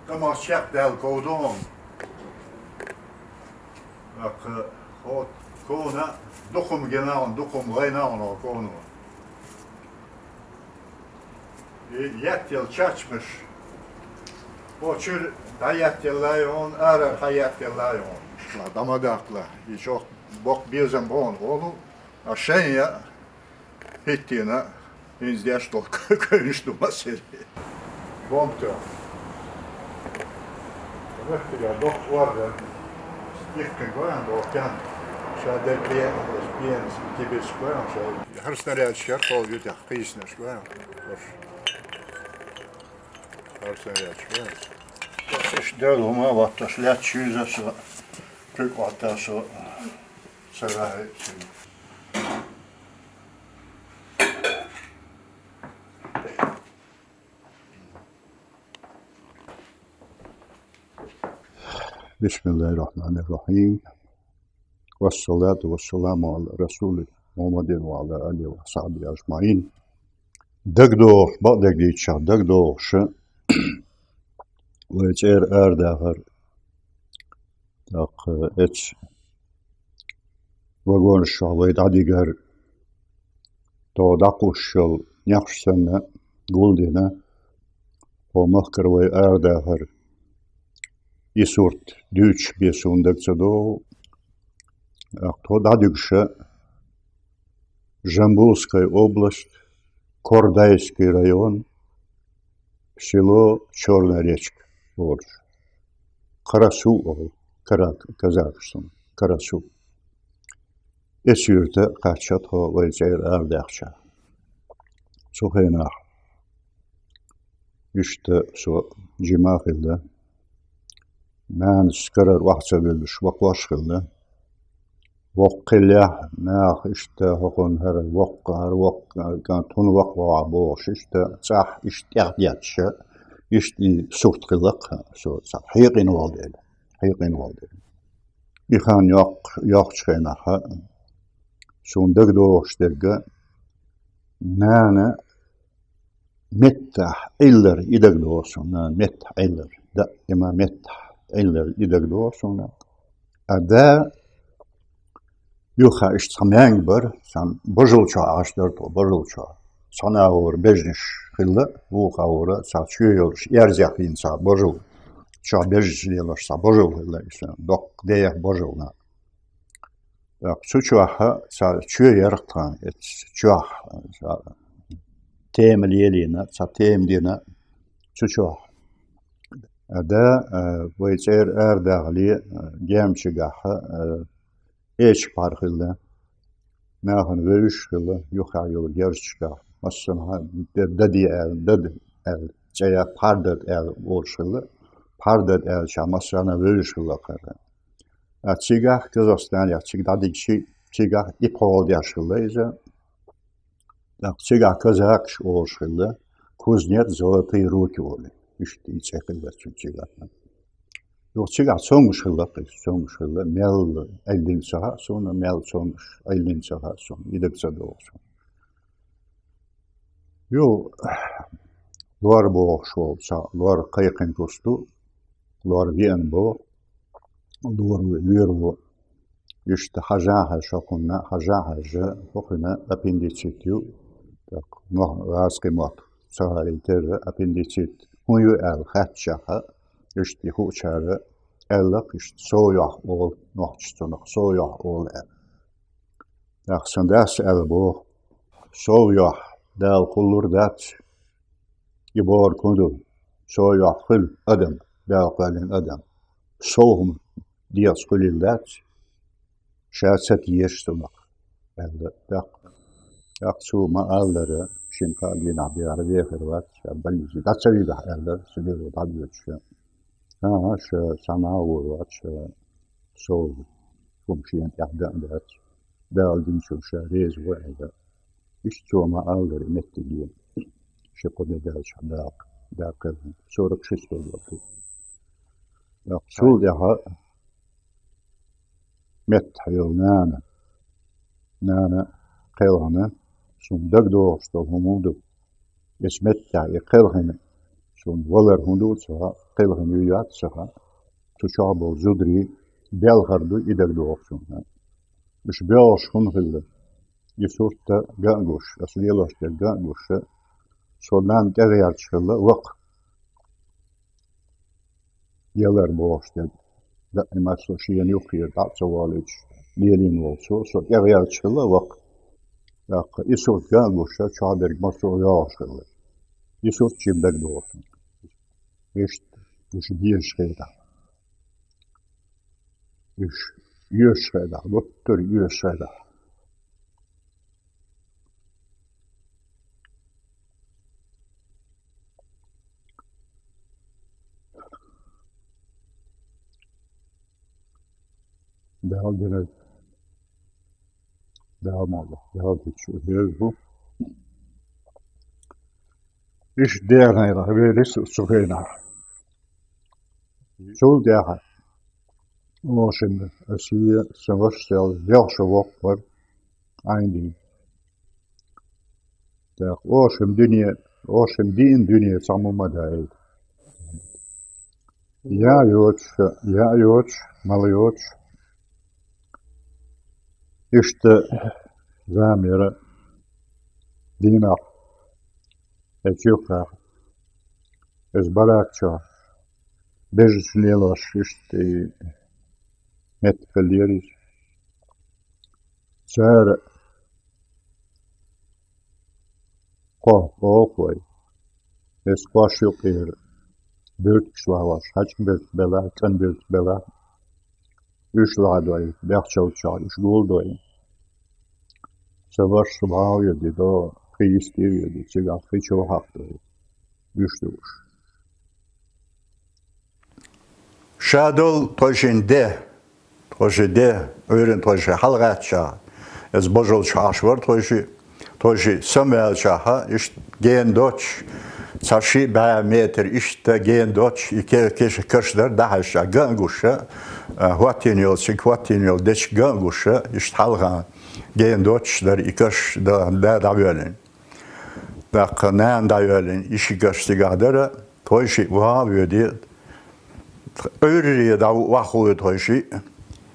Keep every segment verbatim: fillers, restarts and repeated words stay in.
Тамаш чекх даьлла ков ду хьуна. Аккха, хьо, ковна, дукхам гина хьуна, дукхам гӀайна хьуна хьо ковно. И еттел чачмаш. Хьо чуьра дӀаеттелла ю хьуна, арара хьаеттелла ю хьуна. Ла, дӀа ма даккхала. И чохь боккха безам бу хьуна, олу. А шайн я, хӀиттийна, хӀинца деш долу куьйнаш ду масере. Бомб тоьхна. Рехкера доккха орден. Стихкин гоьн долу тян. Ша дерг бен, бен, тибирс гоьн ша. ХӀара снаряд шер хол ю тях, кхийснаш гоьн. ХӀара снаряд шер. Иш дел хӀума ватташ лаьтташ юьза со, куьг ватта со, сарахьи сина. بسم الله الرحمن الرحيم. والصلاة والسلام على رسول محمد وعلى آله وصحبه أجمعين. ДагадогӀуш, бакъдерг дийцича, дагадогӀуш, вай цӀера арадахар, тӀаккха эцу вагонаш чохь вай дӀадигар, тхо дӀакхуссуш йолу некъаш санна, гулдина, хӀокху махкара вай арадахар, и сурт дуьйцуш бен суна дага ца догӀу, тхо дӀадуьгуша, Жамбулская область, Кордайский район, село Чёрная Речка олуш. Карасу олу, кара-, казахашна, Карасу. Эцу юьрта кхаьчча тхо вай цӀера арадаьхча. Цу хенахь иштта со жима хилла. Нанас карара охьа ца вуьллуш, вакхош хилла. Воккха хиллехь, наха иштта хӀокхунна хӀара воккха, хӀара воккха, кӀант хӀунда вакхавахьа бохуш, иштта цӀахь иштта тӀехдетташ, иштта и сурт хилла-кх со цхьаъ хьекъина волу дела, хьекъина волу дела. И хан йоккх-, йоккхучу хенахь, суна дагадогӀуш дерг, нана меттахь Ӏиллар и дагадогӀу суна, нана меттахь Ӏиллар. Даима меттахь Ӏиллар и дагадогӀу суна. А да юха иштта цхьа маьнга бара, цхьана божал чохь Ӏаш дара тхо, божал чохь. Цхьана агӀора бежнаш хилла, вукху агӀора цхьа чоь йолуш, эрзех йина цхьа божал. Чохь бежнаш лелош цхьа божал хилла, иштта доккха деха божал нах. ТӀаккха цу чохь цхьа чоь яра тхан, эцу чохь цхьа тема лелийна, цхьа тема дина цу чохь. А да, а, вай цӀера арадахале, а, герз чигахь, а, эчиг пхьар хилла. Нахана вевзаш хилла, юххехь йолу герз чигахь. Массанхьа д-, даде аьлла, дада аьлла, цӀе яьккха пхьар дада аьлла олуш хилла. Пхьар дада аьллачохь массарна вевзаш хилла кхара. А цигахь Казахстанехь цига дӀадигчи, цигахь и пхьола деш хилла иза. ТӀаккха цигахь казакаш олуш хилла, кузнец золотые руки олий. Иштта и цӀе хилла цуьнан цигахь. Юха цигахь цомгуш хилла-кх иза, цомгуш хилла, мел Ӏиллина ца хаьа суна, мел цомгуш Ӏиллина ца хаьа суна, и дага ца догӀу суна. Юха лор бохуш волу цхьа лор кхайкхина куста ду, лор веана боху, лор ву, лоьро ву. Иштта хьажа-хьажа хӀокхунна, хьажа-хьажа хӀокхуьнан аппендицит ю, тӀаккха мо-, гӀазкхи мотт ца гӀайта терра аппендицит хӀун ю аьлла хаьттича, иштта и хуучара аьлла-кх, иштта сов йохь олу нохчашца, цунах сов йохь олу аьлла. ТӀаккха сан дас аьлла боху: «Сов йохь Дала кхуллур дац, и бохург хӀун ду? Сов йохь хуьлу адам, Дала кхоьллина адам. Сов хӀума дегӀаца хуьлийла дац, ша ца тешаш цунах», — аьлла. ТӀаккха, тӀаккха цо ма-аллара, шина-кхаа дийнахь бен хьан вехар вац, ша больнице дӀа ца вигахь аьлла, сан леро дӀадоьдуш. ХӀан-хӀа, ша цхьа нах вур вац, ша сов хӀума шена тӀехь дан а дац. Дала динчул ша реза ву аьлла. Иштта цо ма-аллара и меттиге, ши-кхо де даьлча даккха, даккхира. Сорок шестой год ду. ТӀаккха цул тӀаьхьа меттахь йолу нана, нана кхелхина, суна дагадогӀуш долу хӀума ду. Эцу меттехь и кхелхина, Цунна валар хӀун ду ца хаьа, кхелхина ю яц ца хаьа. Цу чохь болу зударий белхар ду и дагадогӀу цунна. Уьш боьлхуш хӀунда хилла? И сурт ган а гуш, аса лелош дерг ган а гуш, со нанна тӀегӀерташ хилла вакха. Ялар бохуш дерг. Даима со шена юххера дӀа а ца волуьйтуш, лелийна волу цо, со тӀегӀерташ хилла вакха. ТӀаккха и сурт ган а гуш, чохь берг массо а йогӀуш хилла. И сурт шен дагадогӀу суна. Иштта, уьш дезаш хетахь. Уьш оьшуш хетахь, гуттар а оьшуш хетахь. Дала динарг, Дала мала, Дала дичу хеза хӀу. Иштта дехнера велис цу хенахь. Цул тӀаьхьа ошин Асия сан ваша сел лех шо воккхавар Ӏайндина. ТӀаккха ошин дуьне, ошин дийна дуьне цхьамма ма даийта. Я йоцуш, я йоцуш, мала йоцуш. Иштта замера дийнахь, эцу юххехь, иза баракчохь, бежачу лелош иштта и меттиг хиллера иза. Цара кхо оха вай. Эс кхош юкъера буьртигаш вахьалаш, хьаькъан буьртиг белахь, цӀан буьртиг белахь. Уьш лахьадой, бехчалчохь уьш гулдой. Сан ваша субхьа а йоьди, до хи йисте а йоьди, цигахь хи чу вахьакхдой. Уьш ду уьш. Ша долу тхойшин де, тхойши де, Ӏуьйранна тхойши хьалагӀаьттачахь, иза божалчу Ӏаш вара тхойши, тхойши самаваьллачахьа, иштта гена доцуш, цхьа ши бӀе метр иштта гена доцуш, и ке-, кеш-, каш дара дӀахьаьжча, ган а гуша, а, хӀоттийна йолу, цига хӀоттийна йолу дечиг ган а гуша, иштта хьалха гена доцуш дара и каш да, да дӀавоьллина. ТӀаккха нана дӀайоьллина, и ши каш цигахь дара, тхойши ваха а воьди, Ӏуьйрре дӀа ваххуй тхойши,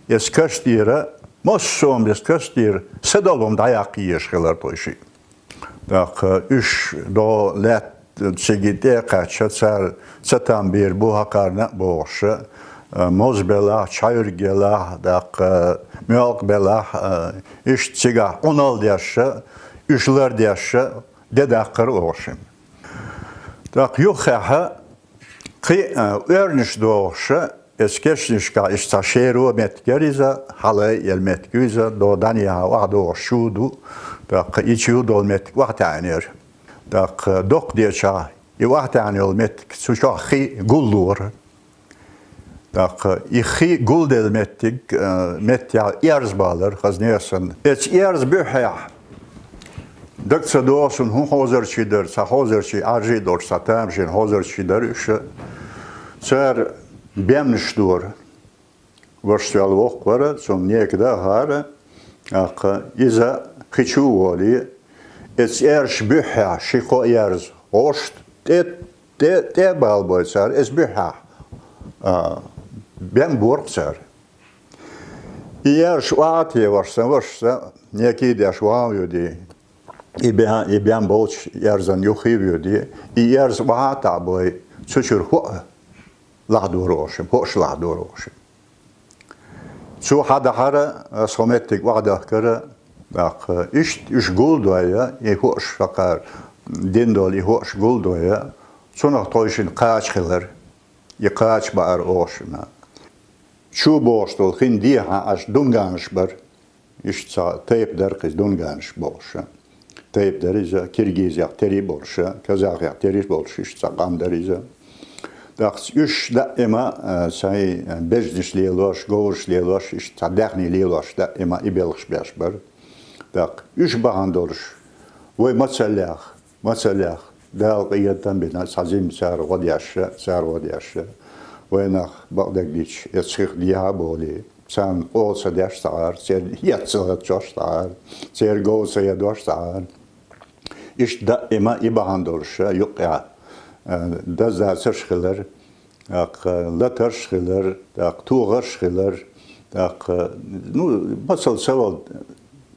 эс каш тӀера, массо а эс каш тӀера, са долу хӀума дӀаяккха езаш хилар тхойши. ТӀаккха уьш догӀу лаьтта циги тӀе а кхаьчча, цара ца там бийр бу хӀокхарна а бохуша, а, моза белахь, чхьаьвриг елахь, тӀаккха моьлкъа белахь, а, иштта цигахь Ӏуналла дешша, уьш лардешша, де даккхар охуша. ТӀаккха юххехьа кхин а, оьрнаш дохуша, эс кешнашкахь иштта цхьа шеро меттиг яра иза, хьалай яла меттиг ю иза, до дӀанехьа охьадогӀуш чу ду, тӀаккха и чу долу меттиг охьатаьӀнера. ТӀаккха доккха дечахь, и охьатаьӀна йолу меттиг цу чохь хи гуллора. ТӀаккха и хи гулделла меттиг, а, меттехь эрз балар, хаза несан. Эца эрз буьххьехь, даг ца догӀу суна хӀун хьозарчий дара, цхьа хьозарчий Ӏаржий долуш, цхьа тамашийна хьозарчий дара уьш. Цара бемнаш дора. Ваша сел воккха вара, цунна нека дахара, тӀаккха иза хи чу а волий, эца эрзаш буьххьехь ши-кхо эрз гӀошт тӀе ТӀе, тӀе а балабой цара, эца буьххьехь, а, бен боркъу цара. И эрзаш охьа а теваш сан вашас, некий деш ван а воьдий, и бен, и бен болчу эрзан юххе а воьдий, и эрз охьа а таӀабой, цу чуьра хӀоъ лахьадора охуша, хӀоъаш лахьадора охуша. Цо хьадахьара, аса хӀо меттиг охьадахкара, тӀаккха иштта уьш гулдойя, и хӀоъаш хьакхара дина долу и хӀоъаш гулдойя, цунах тхойшинна кхача хилар, и кхача баара охушна. Чу бохуш долу хин дехьа аш дунганаш бара. Иштта цхьа тайпа дара кхуза дунганаш бохуша. Тайпа дара иза, Киргизех тери болуша, казахех тери болуша, иштта цхьа къам дара иза. ТӀаккха уьш даима, а, сайн бежнаш лелош, говраш лелош, иштта цхьа даьхний лелош даима и белхаш беш бара. ТӀаккха уьш бахьана долуш, вай мацаллех, мацаллех, Дала къинхетам бина, цхьа зима цара гӀо деш, цара гӀо деш. Вайнах бакъдерг дича, эца хих дехьа а болий. Царна къо ца деш ца Ӏара, церан хӀетта ца хӀоттош ца Ӏара, церан гов ца ядош ца Ӏара. Иштта даима и бахьана долуша юккъехь, а, даздацарш хилар, тӀаккха латарш хилар, тӀаккха тохарш хилар, тӀаккха, ну, масал ца вала,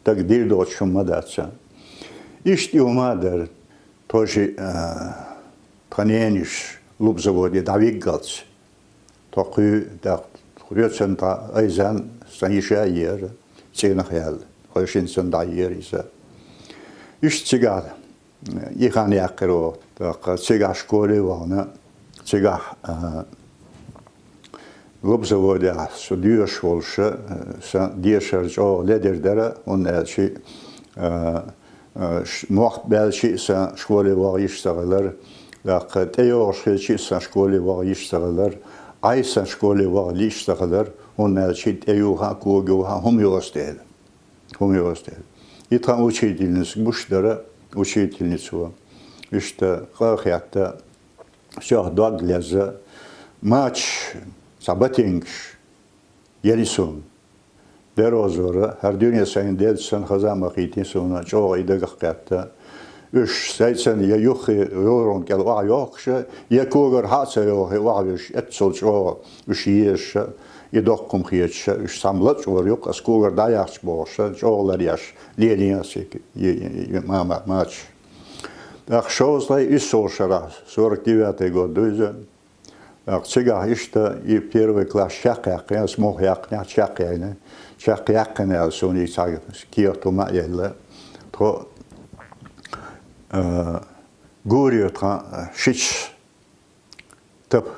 дага дийр доцуш хӀума дац. Иштта и хӀума а дара, тхо ши, а, тхан ненаш лубзаводе дӀавиггалц. Тхо кхуьй, тӀаккха тхо оьцан тӀа айзан сан йиша а ера, цӀенах яьлла, тхо шинца дӀаера иза. Иштта цигахь и хан яьккхира оха, тӀаккха цигахь школе вахана, цигахь, а, лубзаводехь со доьшуш волуша, а, сан дешар чӀогӀа ледара дара, хӀунда аьлча, а, а, ш-, мохк баьлча а сан школе ваха йиш ца хилар, тӀаккха тӀейогӀуш хилча а сан школе ваха йиш ца хилар, Ӏай сан школе ваха йиш ца хилар, хӀунда аьлча тӀеюха а, когаюха а хӀума йоцу дела. ХӀума йоцу дела. И тхан учительница гуш дара, учительница ван. Иштта къа а хетта, сох дог лезна, мачаш, цхьа батингаш елира суна. Дерозора, хӀара дуьне сайна делча санна хаза а ма хийтина суна, чӀогӀа и дагах кхетта. Уьш сайцана я юххе йоргӀан кӀел охьайохкуша, я когара хьа а ца йохий охьавуьжуш, эццул чӀогӀа уьш езаша, и доккха хӀума хеташа, уьш цхьамма лачкъор юккъа ас когара дӀаяхча бохуша, чӀогӀа ларъеш, лелийна ас и, и, и, и мама, мачаш. ТӀаккха шовзткъе исс шарахь, сорок девятый год ду иза, тӀаккха цигахь иштта и первый класс чекхъяьккхина, ас муха яьккхинехь чекхъяйна, чекхъяьккхина аьлла, суна и цхьа кехат хӀума а елла. Тхо, а, Гурий тхан шича Тапа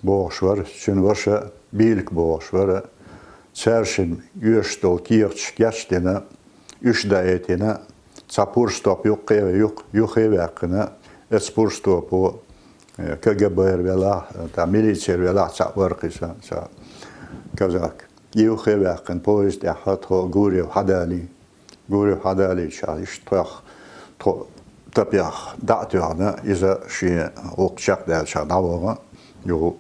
бохуш вара, цуьнан ваша Бийлик бохуш вара. Цаьршимма оьшуш долу кехаташ гечдина, уьш даийтина, цхьа пурстопа юккъе а, юх-, юххе а ваьккхина, эцу пурстопо, э, КГБ-ра велахь, тӀаккха милицера велахь, цхьаъ вара кхин цхьа, цхьа казак. И юххе а ваьккхина, поезд тӀехь тхо Гурьев хьадалийна. Гурьев хьадалийча, иштта тхох, тхо Тапех дӀа а тоьхна, иза шен гӀуллакх чекхдаьлча дӀавахана юха.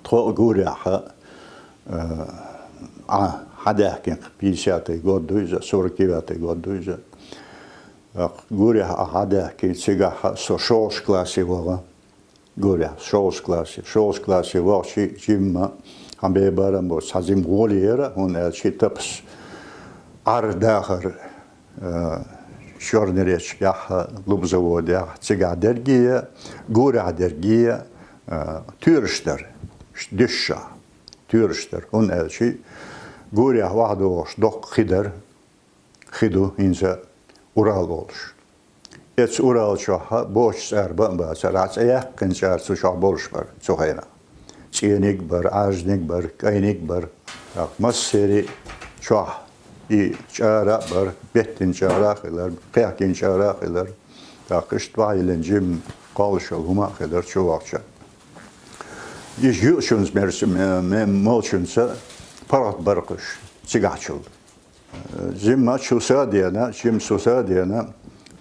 Тхо а Гурьехь, э, Ӏа хьадаьхкина, пятидесятый год ду иза, сорок девятый год ду иза. Гурьехь Ӏа хьадаьхкина, цигахь со шолгӀачу классе вахана. Гурьехь, шолгӀачу классе. ШолгӀачу классе вахча жимма, хьан бен барам бо, цхьа жимма гӀоле яра, хӀунда аьлча Тапас Ӏар дахар, э, Чёрный речкехь, лубзаводехь, цигахь дерриге а, Гурьехь дерриге а, э, тоьраш дара, дуьсуш, тоьраш дара. ХӀунда аьлча Гурьехь охьадогӀуш доккха хи дара, хи ду хӀинца Урал олуш. Эцу Урал чохь бочу чӀара бан а бацара, цӀе яьккхина чӀара цу чохь болуш бара цу хенахь. ЦӀениг а бара, Ӏаьржаниг а бара, кӀайниг а бара. ТӀаккха массеран чохь и чӀара а бара, беттина чӀара а хилар, кхехкина чӀара а хилар. ТӀаккха иштта охьайиллина жимма кхоллаш йолу хӀума а хилар чу вахча. Иза юучунца мерса, ме-, ме-, молчунца паргӀат бара кхуьш цигахьчул. Жимма чу са а деана, жимма цу са а деана,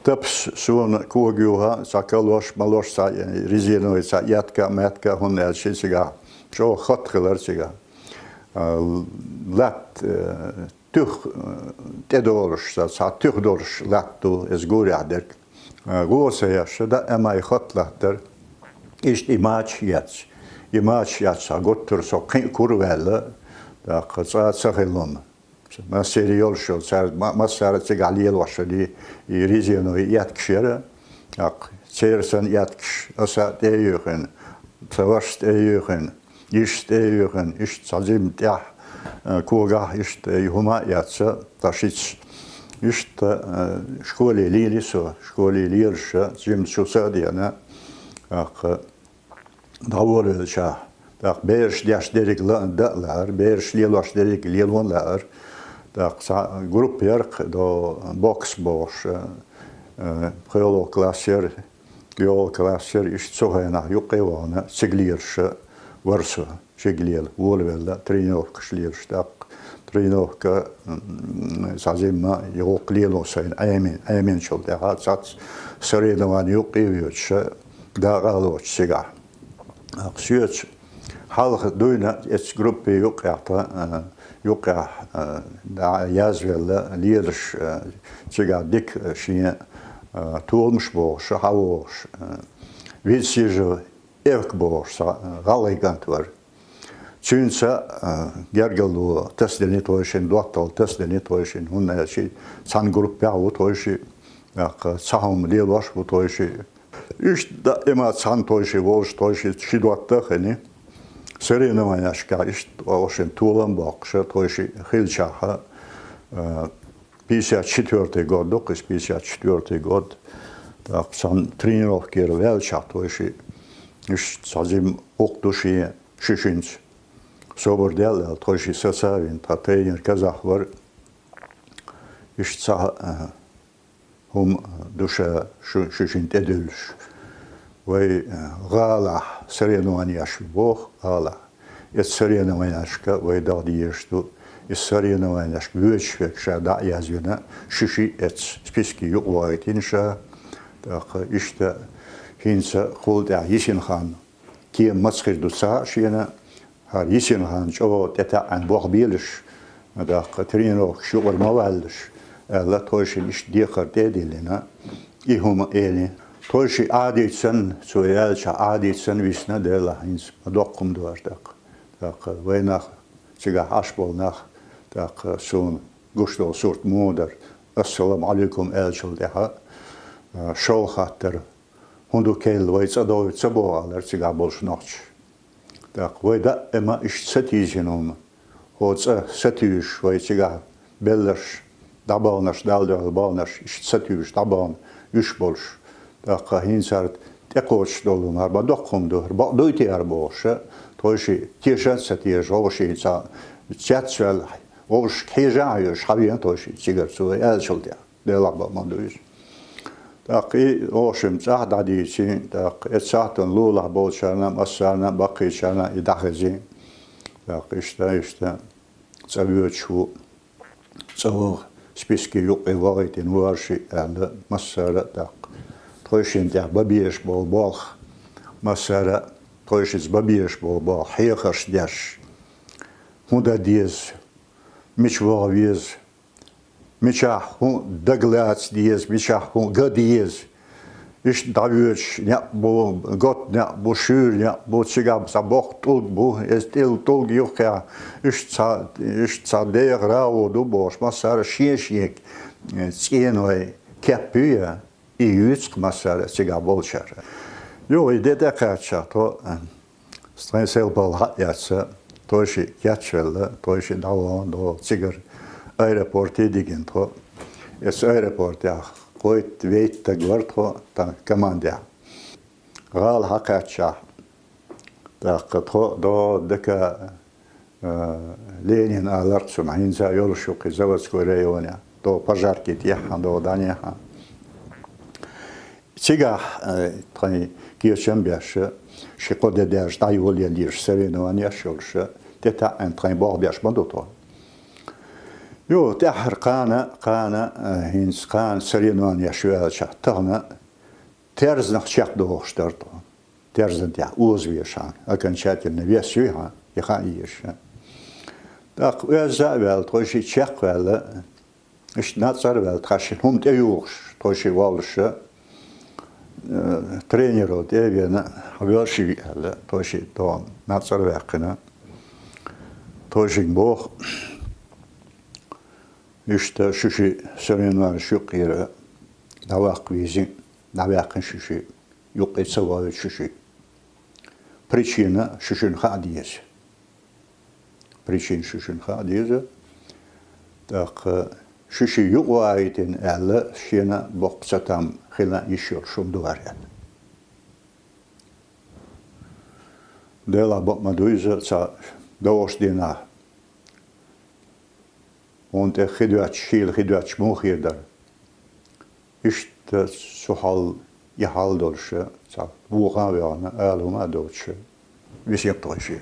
Тапас суна кога юха, цхьа калош, малош, цхьа резиновый, цхьа этка, метка, хӀунда аьлча цигахь чӀогӀа хатта хилар цигахь. А, латта, э, туьха, э, тӀедолуш, цхьа, цхьа туьха долуш латта ду, иза Гурьехь дерг. А, гӀо ца еш, даа май хатта латтара. Иштта и мачаш а эцна. И мачаш а эцна, гуттара со кхин а кура ваьлла, тӀаккха цкъа а ца хилла хӀума. Массеран йолуш йолу, цара ма-, массара а цигахь лелош йолу и резиновый эткаш яра. ТӀаккха церан санна эткаш аса а тӀе а юьйхина, сан вашас тӀе а юьйхина, йишас тӀе а юьйхина, иштта цхьа жимма тӀехь, а, когахь иштта и хӀума а эцна, тхан шица. Иштта, а, школе лийли со, школе лелаш, жимма чу са а деана, тӀаккха дӀаволавелча, тӀаккха бераш деш дерриг ла-, дан а лаьара, бераш лелош дерриг лелон а лаьара. ТӀаккха цхьа группа яра кху, до бокс бохуш, э, э, пхоьалгӀа класс яра, йолгӀа класс яра, иштта цу хенахь юккъе а вахана, цига лелаш вара со, цига лела, волавелла, тренировкаш лелаш. ТӀаккха тренировка, м, цхьа жимма, юккъе лело сайна Ӏемин-, Ӏеминчул тӀаьхьа цхьацца соревновани юккъе а воьдуш, дакъа а лоцуш цигахь. Соьца хьалха дуьйна эцу группе юккъехь тхан, а, юккъехь, а, дӀа язвелла лелаш, а, цигахь дика шен, а, толамаш бохуш, хьан вогӀуш, а, Вицежев Эвка бохуш цхьа гӀалгӀай кӀант вара. Цуьнца гергарло тасадина тхойшинна, доттагӀалла тасадина тхойшинна, хӀунда аьлча цхьана группехь ву тхойшиъ, тӀаккха цхьа хӀума лелош ву тхойшиъ. Иштта даима цхьана тхойшиъ волуш, тхойшиъ ши доттагӀа а хилла, соревнованешкахь иштта, в общем, толам боккхуша тхойшиъ хилчахьа, пятьдесят четвёртый год ду-кх иза, пятьдесят четвёртый год. ТӀаккха цхьана тренировкера ваьлчахь тхойшиъ, иштта цхьа жима гӀуллакх ду шен шишинца. Собар де аьлла, тхойшиъ саца а вина, тхан тренер казах вара. Иштта цхьа хӀума ду ша шу-, шишина тӀедуьллуш. Вай гӀалахь соревнованеш ю боху, гӀалахь. Эцу соревнованешка вай даха дезаш ду. Иза соревнованешка воьдуш верг ша дӀа а язвина, шишиъ эцу списке юкъавахийтина ша. ТӀаккха иштта хӀинца кхул тӀаьхьа йисина хан кема маца хир ду ца хаьа шена, хӀара йисина хан чӀогӀа тӀетаьӀӀина болх белаш, тӀаккха тренировкаш юкъара ма валлалаш, аьлла, тхойшинна иштта декхар тӀе а диллина, и хӀума элира. Тхойшиъ Ӏадийта санна, цо аьллачохь Ӏадийта санна висна, делахь хӀинца ма доккха хӀума ду хӀара тӀаккха. ТӀаккха вай нах, цигахь Ӏаш болу нах, тӀаккха суна гуш долу сурт муха дара, «Ассаламу Ӏалайкум» аьллачул тӀаьхьа, шолгӀа хаттар: «ХӀун ду керла, вай цӀа довла ца боху?» — алара цигахь болуш нохчаша. ТӀаккха вай даима иштта сатийсина хӀума. ХӀо цӀа сатуьйсуш, вай цигахь белларш, дӀабаханарш, Далла дуьхьал баханарш, иштта сатуьйсуш, дӀабахана уьш болуш. ТӀаккха хӀинца хӀара тӀекхочуш долу хӀума, хӀара ма доккха хӀума ду, хӀара бакъ дуй те хӀара бохуша, тхойшиъ теша а ца тешаш, вовшийн цхьа цецваьлла, вовшашка хьежа а хьоьжуш, хьан вена тхойшиъ цигара цо аьллачул тӀаьхьа. Делахь бакъ ма ду иза. ТӀаккха и, в общем, цӀахь дӀадийцина, тӀаккха эцу сахьтана лулахь болчарна а, массарна а, баккхийчарна а и дӀахезина. ТӀаккха иштта, иштта, цӀа воьдуш ву, цӀа ваха, списке юккъе вахийтина ву хӀара шиъ аьлла, массара а тӀаккха. Тхойшинна тӀехь бан безаш болу болх, массара а тхойшинца бан безаш болу болх, хьехарш деш. ХӀун дан деза, мича ваха веза, мичахь хӀун дагалаца деза, мичахь хӀун ган деза. Иштта дӀавоьдуш некъ бу, готта некъ бу, шуьйра некъ бу, цигахь цхьа боккха тӀулг бу, иза тӀулг юххехь, иштта цхьа, иштта цхьа деха рагӀу ду бохуш, массара а шен-шен цӀеной кеп ю я, и юьйцу-кх массара а цигахь болчара. Юха и де тӀекхаьчча, тхо, тхайн селпалла хьаэцна, тхойшиъ кечвелла, тхойшиъ дӀавахана догӀу цигара, аэропорте дигина тхо. Эцу аэропортехь кхойтта-вейтта стаг вара тхо тхан командехь. ГӀала хьакхаьччахь, тӀаккха тхо догӀу дика, а, Ленин аларх цунах, хӀинца а йолуш ю-кх и Заводской районехь, догӀу пожарки тӀехьа, догӀу дӀанехьа. Цигахь, э, тхайн кечам беш, ши-кхо де даьржа дӀайолаелла езаш соревнованеш йолуш, тӀетаьӀӀина тхайн болх беш ма ду тхо. Юха тӀаьххьара кхана, кхана, э, хӀинца кхана соревнованеш ю аьлча, тахана терзанах чекхдохуш дара тхо. Терзан тӀехь оза везаш хьан, окончательно вес юй хьан, и хаа езаш. ТӀаккха оьзда а ваьлла, тхойшиъ чекхваьлла, иштта нацӀара а ваьлла, тхаьшшинна хӀума тӀеюхуш, тхойшиъ воллуша, э, тренеро тӀе а вена, хьан велший аьлла, тхойшиъ тхо нацӀара а ваьккхина. Тхойшинга боху, иштта шишиъ соревнованеш юккъера дӀаваккха везий, дӀаваьккхина шишиъ, юккъе ца вахийту шишиъ. Причина шишина хаа деза. Причина шишина хаа деза. ТӀаккха шишиъ юкъавахийтина аьлла, шена боккха цатам хила йиш йолуш хӀума ду хӀара аьлла. Делахь бакъ ма ду иза, цхьа догӀучу дийнахь хӀунда тӀе хи доьттуш, шийла хи доьттуш муха хир дара? Иштта цу хьал, и хьал долуша, цхьа вуха а ваьхна, ала хӀума а доцуша, висина тхойшиъ.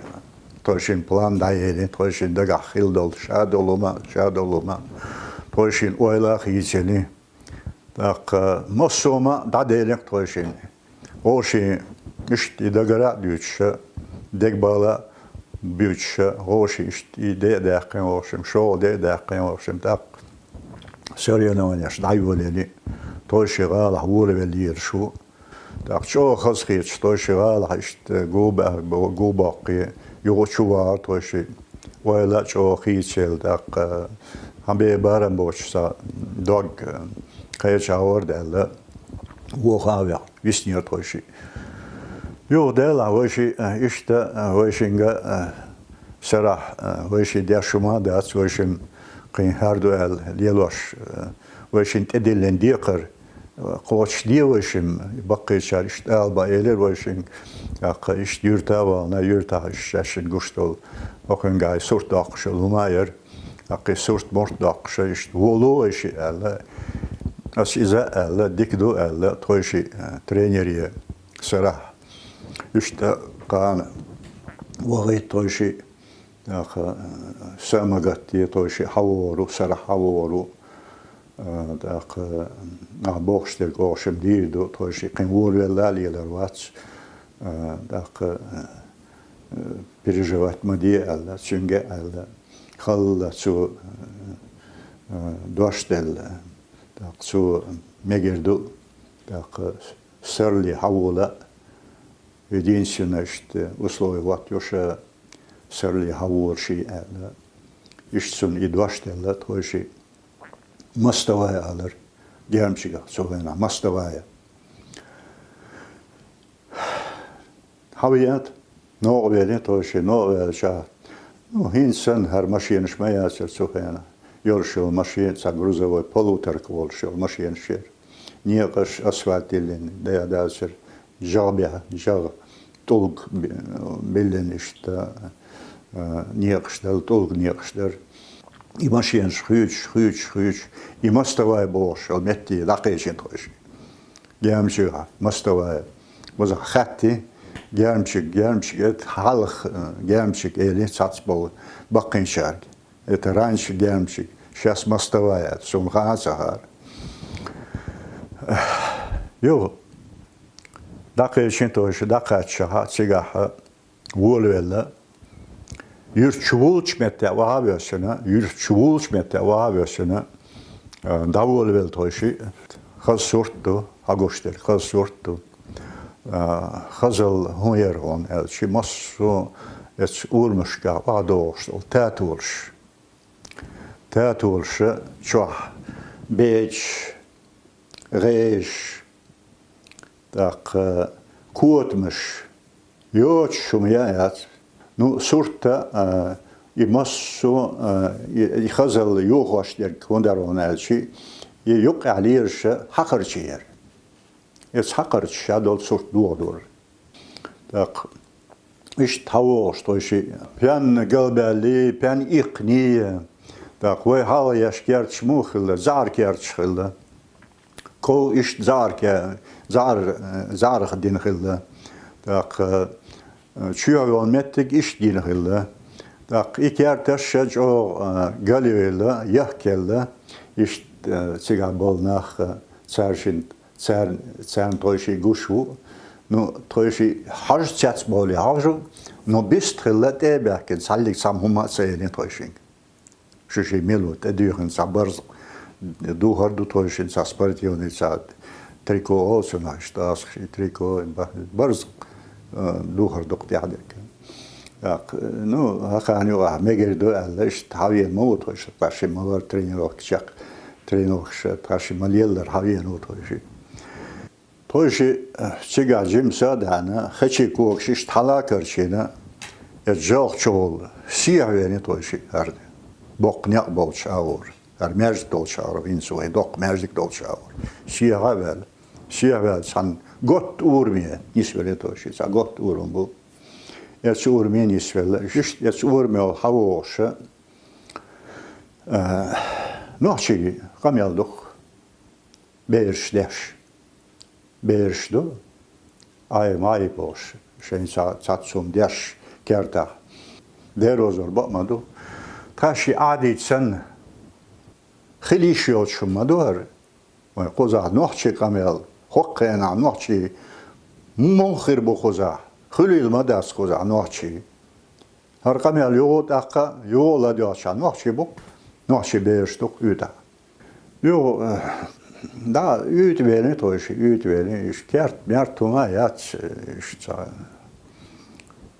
Тхойшинна план дӀаелира, тхойшинна дагахь хила долу, ша долу хӀума, ша долу хӀума, тхойшинна ойла а хийцина. ТӀаккха массо а хӀума дӀаделира тхойшинна. Вовшийн иштта и дагара а дуьйцуша, дегабала а буьйцуша, вовшийн иштта и де а даьккхина, в общем, шолгӀа де а даьккхина, в общем, тӀаккха соревнованеш дӀайолаелира. Тхойшиъ гӀалахь волавелла езаш ву. ТӀаккха чӀогӀа хазахеташ тхойши гӀалахь иштта гулбаь-, гулбоккхий, юха чу вагӀар тхойши. Ойла а чӀогӀа хийцаелла, тӀаккха хьан бе барам боцуш цхьа дог кхеча гӀовар даьлла, вохавехь, виснера тхойши. Юха делахь вайши, иштта вайшинга сарахь, вайши деш хӀума а дац, вайшим кхин хӀара ду аьлла лелош, вайшин тӀедиллина декхар, кхочушде вайшим, баккхийчара иштта ала бан элира вайшинга, тӀаккха иштта юьрта а вахана, юьртахь иштта шаьшшинна гуш долу, хӀокхуьнгахь сурт доккхуш йолу хӀума а яра, тӀаккха и сурт мурт доккхуша иштта волу вайши аьлла, ас иза а аьлла, дика ду аьлла, тхойши тренере сарахь. Иштта кхана вахийта тхойши, тӀаккха, са а ма гатде, тхойши хьавогӀур ву, сарахь хьавогӀур ву. ТӀаккха, ахь бохуш дерг оха шимма дийр ду, тхойши кхин вур велла а лелар вац. ТӀаккха, переживать ма де аьлла, цуьнга а аьлла. Халла цо, дош делла. ТӀаккха цо мегар ду, тӀаккха саррале хьавола а, единственное, иштта условие хӀоттайо ша саррале хьавогӀур ший аьлла. Иштта цунна и дош делла тхойши. Мостовая алара гермчигах цу хенахь, мостовая. Хьавеана, новкъа велира тхойши, новкъа ваьлча, ну, хӀинца санна хӀара машенаш ма яцара цу хенахь. Йолуш йолу машен, цхьа грузовой полуторка волуш йолу машенаш яра. Некъаш асфальт диллина, дӀадацара, жагӀа бехьа, жагӀа, тӀулг би-, биллина иштта, а, некъаш дара, тӀулг некъаш дара. И машенаш хуьйцуш, хуьйцуш, хуьйцуш, и мостовая бохуш йолу метте дӀакхечира тхойши. Гермчигахь, мостовая. База хатти, гермчиг, гермчиг, это хьалха, э, гермчиг эли цхьацца болу баккхийчаьрга. Это раньше гермчиг, щас мостовая, суна хаа ца хаара. Юха, дӀакхечира тхойши, дӀакхаьччахьа, цигахь, волавелла. Юьртчу вулчу метте ваха а воьссина, юьртчу вулчу метте ваха а воьссина, а, дӀаволавелла тхойши, хаза сурт ду, хьагуш дерг хаза сурт ду. А, хазалла хӀун яра хьуна аьлча, массо а эцу урамашкахь охьадогӀуш долу татолаш. Татолаша чохь бечаш, гӀежаш, тӀаккха котамаш, йоцуш хӀума яа яц. Ну, сурт а, а, и массо а, а, и, и хазалла йохош дерг хӀун дара хьуна аьлча, и юккъехь лелаша хьакхарчий яра. Эцу хьакхарчаша долу сурт дохадора. ТӀаккха иштта хьавогӀуш тхойши, пен галбаьллий, пен иккхиний. ТӀаккха вай хьалха еш керташ муха хилла, заьӀар керташ хилла. Ков иштта заьӀар ке-, заьӀар, заьӀарах дина хилла. ТӀаккха, э, чоьхьа йолу меттиг иштта гина хилла. ТӀаккха и керташ а чӀогӀа, э, галъевлла, яхкаелла, иштта, э, цигахь болу нах, э, цаьршинна, цаьрна, цаьрна тхойшиъ гуш ву. Ну, тхойшиъ хьажа цецбовлий хьажа, ну, бист хилла тӀе а баьхкина, цхьаллиг цхьамма хӀумма а ца элира тхойшинга. Шу шиъ мила ву, тӀедуьйхина цхьа барзакъ, духар ду тхойшинна цхьа спортивный цхьа трико олу цунах, иштта асхьа шиъ трико, ба-, барзакъ, э, духар ду-кх тӀаьхьа дерг. ТӀаккха, ну, хӀокхарна юкъахь мегар ду аьлла, иштта хьавеана ма ву тхойшиъ, тхаьш шиъ ма вара тренировка чекх-, тренировкаш, тхаьш шиъ ма леллара хьавеана ву тхойшиъ. Тхойшиъ, э, цигахь жимма са а даьхьна, хечийн когаш иштта хьала а карчийна, эцу жалхачу гӀолла сехьа веана тхойшиъ хӀара. Боккха некъ болчу агӀор, хӀара маьждиг долчу агӀор, хӀинца вай доккха маьждиг долчу агӀор. Сехьа а ваьлла, сехьа ваьлла, цхьана готта ураме нисвелла тхойшиъ, цхьа готта урам бу. Эцу ураме нисвелла, иштта эцу ураме хьавогӀуша, э, нохчийн къамел ду-кх. Бераш деш. Бераш ду, Ӏай-мӀай бохуш, шайн ца-, цхьацца хӀума деш кертахь. Дерозор бакъ ма ду. Тхаьш шиъ Ӏадийта санна, хила йиш йоцуш хӀума ма ду хӀара. Вайн кхузахь нохчийн къамел, хӀокху хенахь нохчийн муха хир бу кхузахь? Хуьлийла ма дац кхузахь нохчийн. ХӀара къамел юха а тӀаккха, юха а ладоьгӀча нохчий бу-кх, нохчийн бераш ду-кх уьйтӀахь. Юха, э, Да, уьйтӀа велий тхойшиъ, уьйтӀа велий, иштта керт-мерт хӀума яц, иштта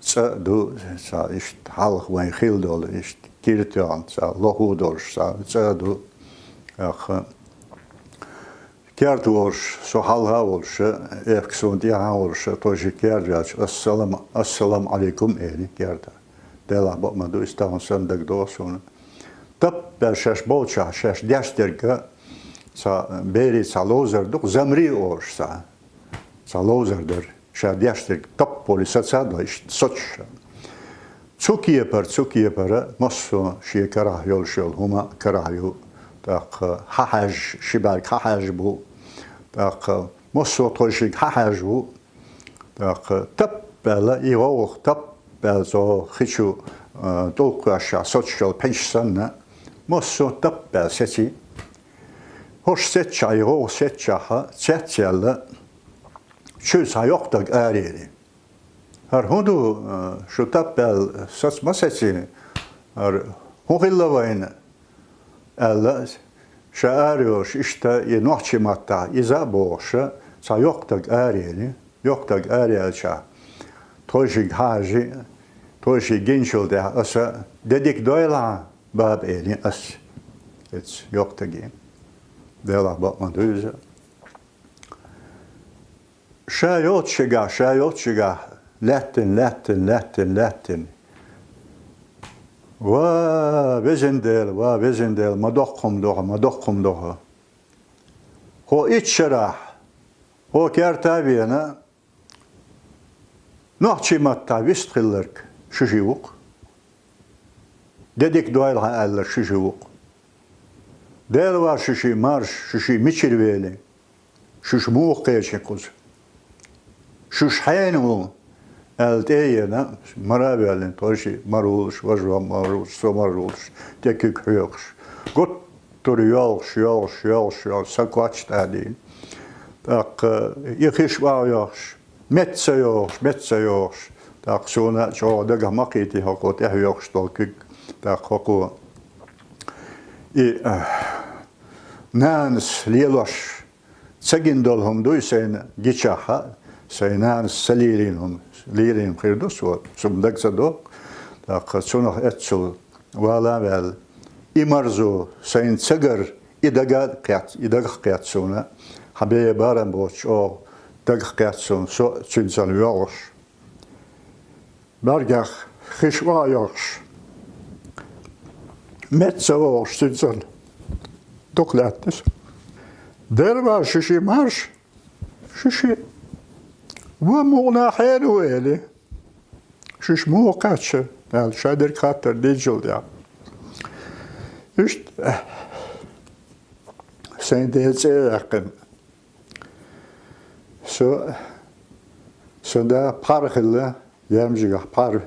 цхьа цӀа ду, цхьа иштта хьалха вайн хилла долу, иштта кира тоьхна, цхьа лоху долуш, цхьа цӀа ду. ТӀаккха керда волуш, со хьалха а волуш, эпка суна тӀехьа а волуш, тхойшиъ керда ваьлча, ассалам, ассаламу Ӏалайкум, элий керда. Делахь бакъ ма ду, иза тахана санна дагадогӀу суна. Таппа аьлла шаьш болчохь, шаьш деш дерг, цхьа берийн цхьа ловзар ду-кх, замри олуш цхьа, цхьа ловзар дара. Ша деш дерг таппали саца а до, иштта соцуш. Цу кепара, цу кепара массо а шен карахь йолуш йолу хӀума карахь ю. ТӀаккха хьахьаьжаш, ши бӀаьрг хьахьаьжаш бу. ТӀаккха массо а тхойшига хьахьаьжаш ву. ТӀаккха тап аьлла, и гӀовгӀа тап аьлла цо хи чу, а, тӀулг кхоьссича соцуш йолу пхьинаш санна, массо а тап аьлла сеций. ХӀорш сецчахь, и гӀовгӀа сецчахь, цец а яьлла, чуьра цхьа йоккха даг араелий. ХӀара хӀун ду, а, шу тап аьлла саца ма сеций? ХӀара хӀун хилла вайна? Аьлла, ша арайолуш, иштта и нохчийн маттахь иза а бохуш, цхьа йоккха даг араелий, йоккха даг араелчахь, тхойшига хьажий, тхойшиъ гиначул тӀаьхьа аса: «Де дика дойла хьан, баба», — элий ас эцу йоккха даге. Делахь бакъ ма ду иза. Ша йолчу шигахь, ша йолчу шигахь лаьттина, лаьттина, лаьттина, лаьттина. Ва, везан Дела, ва, везан Дела, ма доккха хӀума ду хьо, ма доккха хӀума ду хьо. Хьо итт шарахь, хьо керта а вена, нохчийн маттахь вистхилларг шу шиъ ву-кх. Де дика дойла хьан аьлларг шу шиъ ву-кх. Дела вар шу шиъ марша, шу шиъ мичара велий, шуьша муха кхечи кхуза. Шуьша хьенан ву, аьлла тӀе а ена, мара а воьллина, тхойшиъ мара волуш, важа мара волуш, со мара волуш, тӀе куьг хьоькхуш. Гуттара йоьлхуш, йоьлхуш, йоьлхуш, йоьлхуш, сан коч тӀе а дийна. ТӀаккха и хиш охьайоьлхуш, метта ца йоьлхуш, метта ца йоьлхуш. ТӀаккха суна чӀогӀа дагахь ма кхийтий хӀокхо тӀехьа йоьлхуш долу куьг. ТӀаккха хӀокхо и, а, нанас лелош ца гина долу хӀума дуй сайна гичахь, сайн нанас ца лелийна хӀума лелийна хир ду со, цунна дага ца догӀу. ТӀаккха цунах эццул вала а ваьлла, и марзо сайна ца гар, и дага а кхетта, и дагах кхетта суна, хьан бен барам боцуш чӀогӀа дагах кхетта суна, со цуьнца йоьлхуш. БӀаьргех хиш охьайоьлхуш, метта ца вогӀуш цуьнца дукха лаьтташ. Дела вар шу шиъ марша, шу шиъ. Ва мукъана хьенан ву, элий. Шуьша муха кхаьчча, аьлла, шадерг хаттар динчул тӀаьхьа. Иштта сайн ден цӀе а яьккхина. Со, сан да пхьар хилла, Ямжигахь пхьар,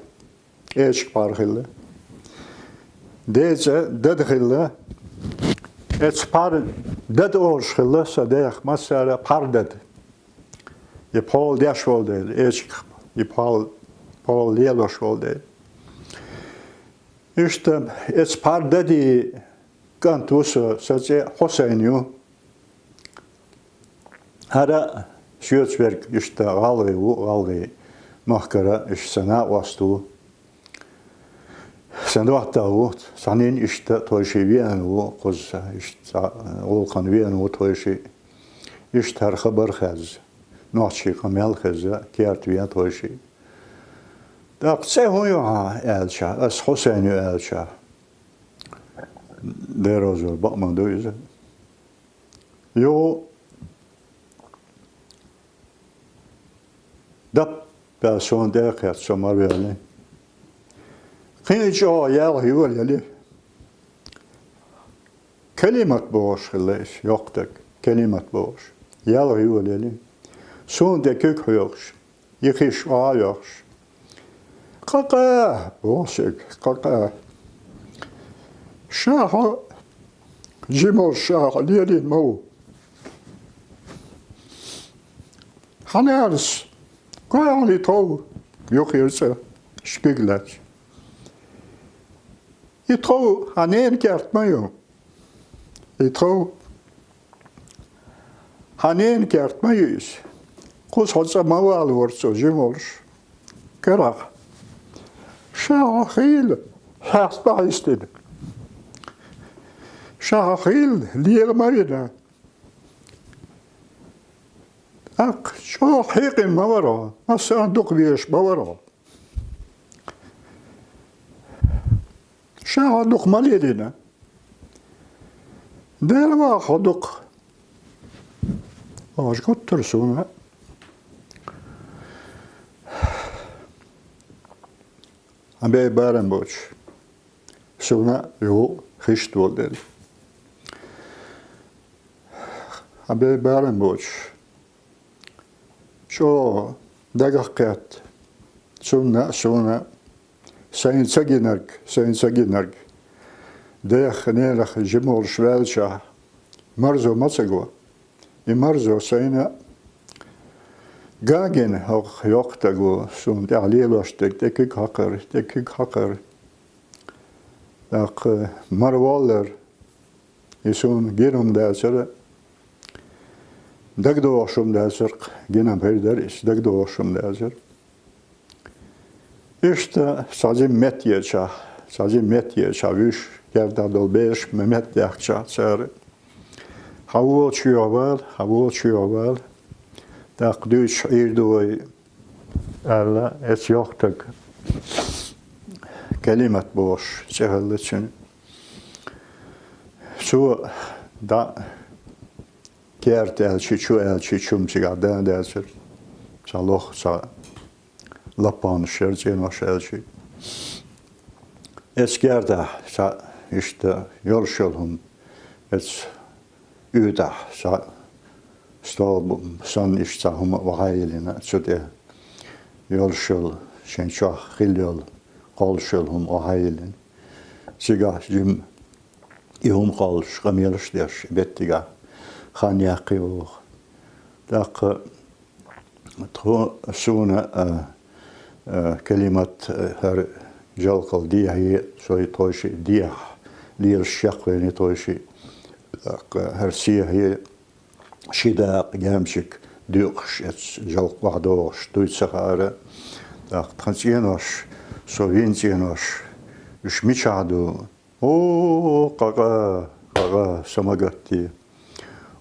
эчиг пхьар хилла. Ден цӀе дада хилла. Эцу пхьар дада олуш хилла сан дех массара а пхьар дада. И пхьола деш волу дела, эчиг и пхьола, пхьола лелош волу дела. Иштта эцу пхьар дадин кӀант ву со, сан цӀе Хьусайн ю. ХӀара соьца верг иштта гӀалгӀай ву, гӀалгӀай махкара иштта сан накъост ву. Сан доттагӀа ву, цхьаннен иштта тхойшиъ веана ву, кхуза иштта цхьа гӀуллакхана веана ву тхойшиъ. Иштта хӀара хабар хезна, нохчийн къамел хезна, керта веана тхойшиъ. ТӀаккха цӀе хӀун ю хьан аьлча, ас Хьусайн ю аьлча, Дела роза хуьлда, бакъ ма ду иза. Юха даппа суна тӀе а кхетта, со мара ваьллий. Кхин а чӀогӀа ялх йолаелий. Калимат бохуш хилла иза, йоккха даг. Калимат бохуш. Ялх йолаелий. Суна тӀе куьг хьоькхуш. И хиш охьа а йоьлхуш. Къа-къа, боху шега, къа-къа. Ша хьо жима волуш, ша хьо лелийна ма ву. Хьан нанас, кхой хьуна и тхов, юххера цӀа, шкиг лаьцна. И тхов хьан ненан керт ма ю. И тхов Хьанена керт ма ю иза. Кхуза хьо цӀа ма валора цо жима волуш. Карагӏ. Ша хьо хийла, хьаста хьистина. Ша хьо хийла, лела ма вина. ТӀаккха чӀогӀа хьекъина ма вара хьо, массарна дукха везаш ма вара хьо. Ша хьо дукха ма лелийна. Дела ваха хьо дукха. Аш гуттар суна. Хьан бей барам боч. Суна ю хишт волдел. Хьан бей барам боч. ЧӀогӀа дагах кхетта. Цунна а, суна а, сайна ца гинарг, сайна ца гинарг. Дех, ненах жима волуш ваьлча, марзо ма ца го. И марзо сайна ган гина, хӀокху йоккха стаг ву, суна тӀехь лелош дерг, тӀе куьг хьакхар, тӀе куьг хьакхар. ТӀаккха мара воллар, и суна гина хӀума дацара, дагадогӀуш хӀума дацара, гина хӀума хир дара иза, дагадогӀуш хӀума дацара. Иштта цхьа жима метта ечахь, цхьа жима метта ечахь вуьш, керта долу бераш ма метта яхчахь цара. Хьан волчу йохавала, хьан волчу йохавала. ТӀаккха дуьйцуш Ӏийр ду вай, аьлла, эцу йоккха стаг Калимат бохуш цӀе хилла цуьнан. Цо дӀа керта аьлчи, чу аьлчи, чу-м цигахь дан а дацара. Цхьа лох, цхьа лаппанаш яра, цӀенош аьлчи. Эцу кертахь цхьа иштта йолуш йолу хӀума, эцу уьйтӀахь цхьа столб санна иштта цхьа хӀума охьайиллина, цу тӀе йолуш йолу, шен чохь хилла йолу, кхоллуш йолу хӀума охьайиллина. Цигахь жима и хӀума кхоллуш, къамелаш деш, беттигахь хан яккхий воху. ТӀаккха тхо, суна, а, а, Калимат, а, хӀара жалкъал дехье, цой тхойши дехьа лелаш шекхвелли тхойши, тӀаккха хӀара сехье, ши дакъа гемчик дуькъуш эцу жалкъа охьадогӀуш дуй ца хаьара. ТӀаккха тхан цӀенош, со вин цӀенош, уьш мичахь ду? О, къа-къа, къа-къа, са ма гатде.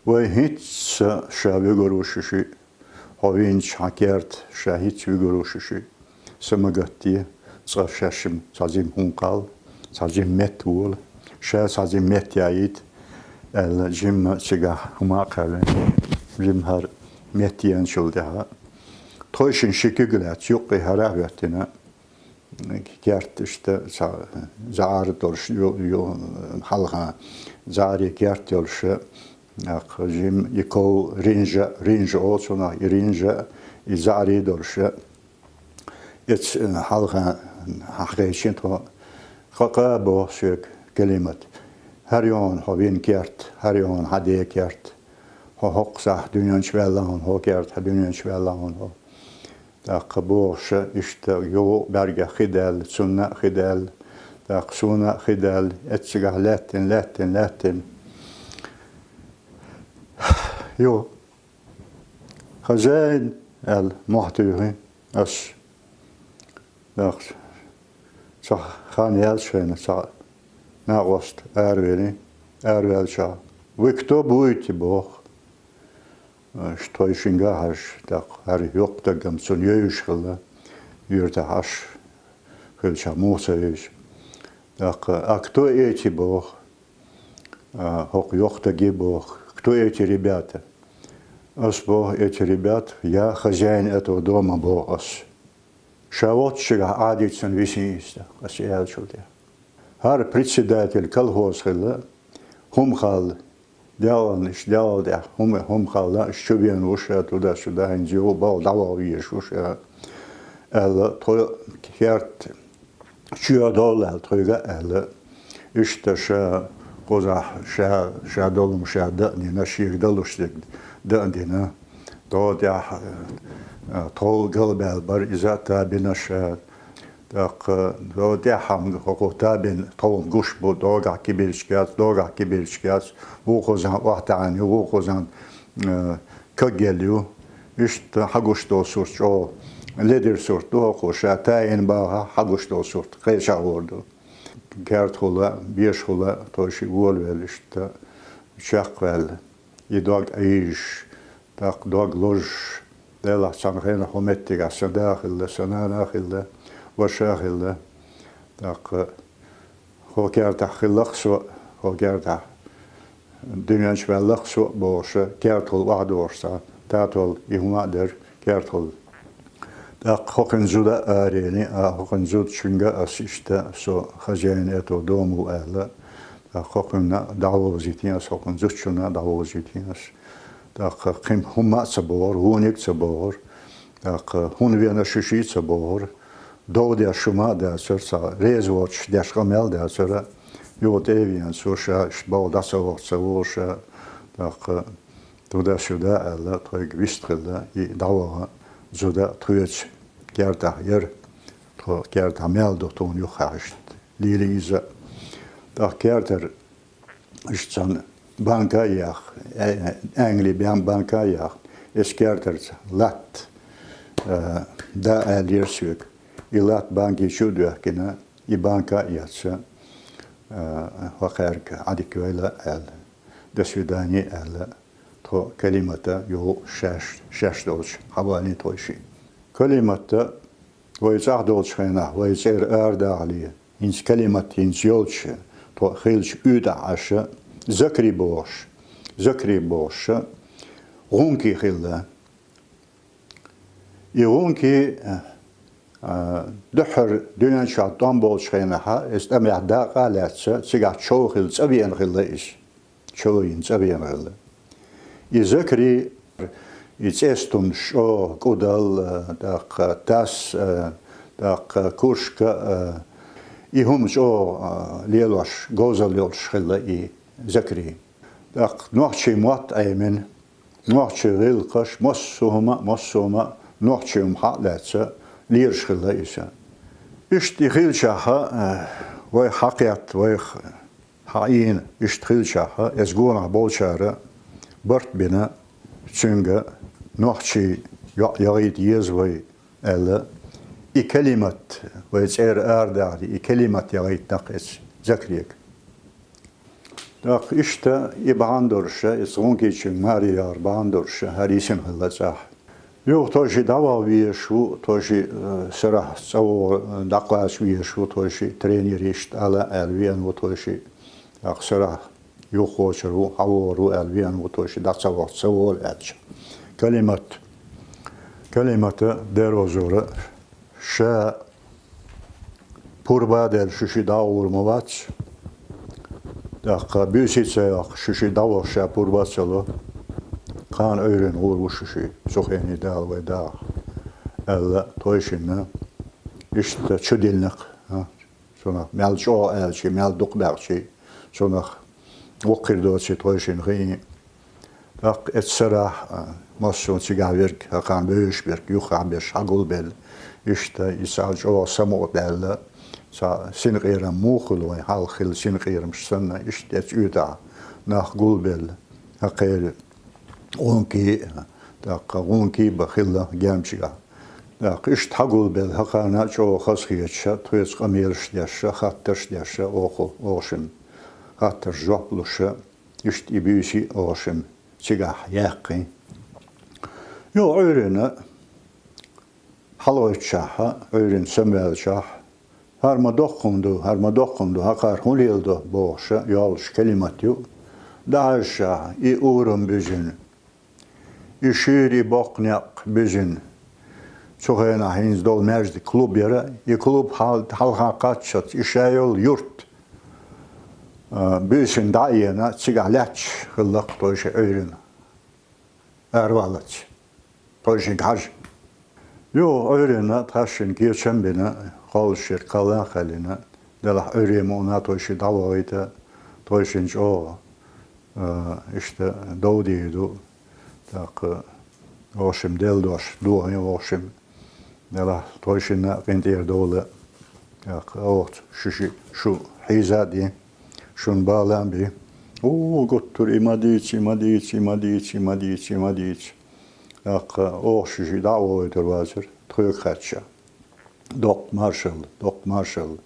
Вай хӀинцца ша вуьгур ву шу шиъ, хьо винчу хьан керта ша хӀинцца вуьгур ву шу шиъ. Са ма гатде, цкъа шаьшшимма цхьа жима хӀума кхалла, цхьа жима метта вола, ша цхьа жима метта яйта, аьлла, жимма цигахь хӀума а кхаьллина, жимма хӀара метта еанчул тӀаьхьа. Тхойшинна ши куьг лаьцна, юккъе хӀара а хӀоьттина, керта иштта цхьа заьӀар долуш ю-, ю-, хьалха заьӀаре керта йолуша, тӀаккха жимма и ков ринжа, ринжа олу цунах, и ринжа, и заьӀаре долуша. Эцу хьалха хьахийчина тхо, къа-къа боху соьга Калимат. ХӀара ю хьуна хьо вина керта, хӀара ю хьуна хьан ден керта. Хьо хӀокху сахьт дуьнен чу ваьлла хьуна хьо керта, хьан дуьнен чу ваьлла хьуна хьо. ТӀаккха бохуша, иштта юха а бӀаьргех хи даьлла, цунна а хи даьлла, тӀаккха суна а хи даьлла, эццигахь лаьттина, лаьттина, лаьттина. Юха, хозяин, аьлла, мохь туьйхи ас. ТӀаккха цхьа хан яьлча шайна, цхьа накъост аравели, араваьлча, вы кто будете, боху. Аш тхойшинга хьажа, тӀаккха хӀара йоккха стаг-м цунна йовзаш хилла, юьртахь Ӏаш хилча муха ца вевза. ТӀаккха, а кто эти, боху, а, хӀокху йоккха стаге боху, кто эти ребята? Ас боху, эти ребята, я хозяин этого дома, боху ас. Ша воццушехь Ӏадийцина висина иза, ас и аьллачул тӀаьхьа. ХӀара председатель колхоза хилла, хӀума халла, делгӀалнаш, делгӀал тӀехь хӀума, хӀума халла, аш чу вена ву ша, туда-сюда, хӀинца юха балха дӀаваха везаш ву ша, аьлла, тхо керта чоьхьа довла аьлла, тхоьга а аьлла. Иштта ша кхузахь, ша, ша долу хӀума ша дан а дина, шега далуш дерг дан а дина. ДогӀа тӀехь, э, тхов галбаьлла бара иза а табина ша. ТӀаккха догӀа тӀехь хьамга хӀокхо табина тховна гуш бу, догӀахь кибирчкац, догӀахь кибирчкац, вукхузахь охьатаьӀна ю, вукхузахь э, каггел ю. Иштта хьагуш долу сурт чӀогӀа ледара сурт ду хӀокхо, ша таийна бахахь хьагуш долу сурт кхечахьа гӀур ду. Кертахула, бешахула тхойшиъ волавелла, иштта чекхваьлла. И дог Ӏийжаш, тӀаккха дог лозуш, делахь цхьана хенахь хӀун меттигахь сан да хилла, сан нана хилла, ваша хилла. ТӀаккха хӀо кертахь хилла-кх со, хӀо кертахь дуьнен чу ваьлла-кх со бохуша, кертахула охьадогӀуш цхьа татол и хӀума а дара, кертахула. ТӀаккха хӀокхуьнан зуда а арени, а хӀокхуьнан зудчуьнга ас иштта со хозяин этого дома ву аьлла, тӀаккха хӀокхуьнна дӀавовзийтина ас, хӀокхуьнан зудчунна дӀавовзийтина ас. ТӀаккха кхин хӀумма а ца бохура, вониг а ца бохура, тӀаккха хӀунда вена шуьший а ца бохура, дов деш хӀума а дацара, цхьа реза воцуш деш къамел а дацара, юха тӀе а веана, цо ша иштта балха дӀа ца вахча ца волуша, тӀаккха туда-сюда аьлла, тхоьга вист хилла, и дӀаваха зуда тхоьца кертахь яра, тхо кертахь мел ду тхуна юххехь иштта лелийза. ТӀаккха кертара иштта цхьана банка а яьхна, э, Англи бен банка а яьхна, эс кертарца латта, э, да аьллера соьга. И латта банки чу а доьхкина, и банка а эцна, э, хӀокхаьрга Ӏадика йойла аьлла, до свидания аьлла, тхо Калимата юха шаьш, шаьш долчу хьавалийна тхойшиъ. Калимата вай цӀахь долчу хенахь, вай цӀера арадахале, хӀинца Калимат хӀинца йолчу, тхо хиллачу уьйтӀахь Ӏаш, Закри бохуш, Закри бохуша, гӀунки хилла. И гӀунки, а, дуьххьара дуьнен чохь тӀом болчу хенахьа, иза тӀамехь дакъа а лаьцна, цигахь чов хилла, цӀа веана хилла иза. Чов йина, цӀа веана хилла. И Закри, и цӀестамаш чӀогӀа, кӀудал, а, тӀаккха тас, а, тӀаккха куршка, а, и хӀума чӀогӀа, а, лелош, говзалла йолуш хилла и Закри. ТӀаккха нохчийн мотт Ӏемина, нохчийн гӀиллакхаш, массо а хӀума а, массо а хӀума а нохчийн хӀума хьа а лаьцна, лелаш хилла иза. Иштта и хилчахьа, а, вайх хьакхетта, вайх хьаийна, иштта хилчахьа, эс гонах болчара барт бина, цуьнга нохчийн йоӀ яхийта еза вай аьлла, и Калимат, вай цӀера арадахале, и Калимат яхийтина-кх эцу Закрига. ТӀаккха иштта и бахьана долуша, иза гӀункичуьнга маре яхар бахьана долуша, хӀара йисина хилла цӀахь. Юха тхойшиъ дӀаваха везаш ву, тхойшиъ, э, сарахь цӀа вогӀу, дӀакхача везаш ву, тхойшиъ тренер иштта ала аьлла веана ву тхойшиъ. ТӀаккха сарахь юхавогӀур ву, хьавогӀур ву аьлла веана ву тхойшиъ, дӀа ца вахча ца волу аьлча. Калимат, Калимата дерозора ша пурба а делла шуьшиъ дӀагӀур ма вац. ТӀаккха буьйсий ца йоккхуш шуьшиъ дӀаваха ша пурба а ца ло. Кхана Ӏуьйренна гӀур ву шуьшиъ, цу хене Дала вай даха, аьлла, тхойшинна иштта чудиллина-кх, а, цунах мел чӀогӀа аьлчий, мел дукха баьхчий, цунах воккхар доций тхойшинна хиъна. ТӀаккха эцу сарахь, а, массо а цигахь верг, хӀокхарна бевзаш берг, юххехь берш хьагулбелла. Иштта, и цхьа чӀогӀа самукъадаьлла, цхьа синкъерам муха хуьлу вайн, хьалха хилла синкъерамаш санна, иштта эцу уьйтӀахь нах гулбелла. ХӀокхеран гӀункий, тӀаккха гӀункий а бан хилла гермчигахь. ТӀаккха иштта хьагулбелла, хӀокхарна а чӀогӀа хазахеташа, тхоьца къамелаш деша, хаттарш деша, оха, оха шимма хаттарш жоп луша, иштта и буьйсий оха шимма цигахь яьккхина. Юха Ӏуьйренна хьалгӀоьттичахьа, Ӏуьйренна самаваьллачахь, хӀара ма доккха хӀума ду, хӀара ма доккха хӀума ду, хӀокхара хӀун леладо бохуша, йоллуш Калимат ю. ДӀахьаьжчахьа, и урам буьзина, и шуьйра, и боккха некъ буьзина. Цу хенахь хӀинца долу маьждиг клуб яра, и клуб хьал-, хьалха кхаччалц, и ша йолу юрт, а, буьйсина дӀа а еана, цигахь лаьтташ хилла-кх тхойшиъ Ӏуьйренна. Араваллалц. Тхойшинга хьажа. Юха Ӏуьйренна тхаьшшинна кечам а бина, кхоллашъерг кхалла а кхаьллина, делахь Ӏуьйре мукъана тхойшиъ дӀавахийта, тхойшинна чӀогӀа, а, иштта дов дийр ду, тӀаккха оха шимма делла дош дохийна оха шимма. Делахь тхойшинна а къинтӀера довла, тӀаккха оха шуьшиъ шу хьийза а дина, шуна бала а бина, Бу гуттар и ма дийца, и ма дийца, и ма дийца, и ма дийца, и ма дийца. ТӀаккха оха ши дӀа а вохуьйтур вацара, тхоьга хаьттича. Доккха маршалла, доккха маршалла.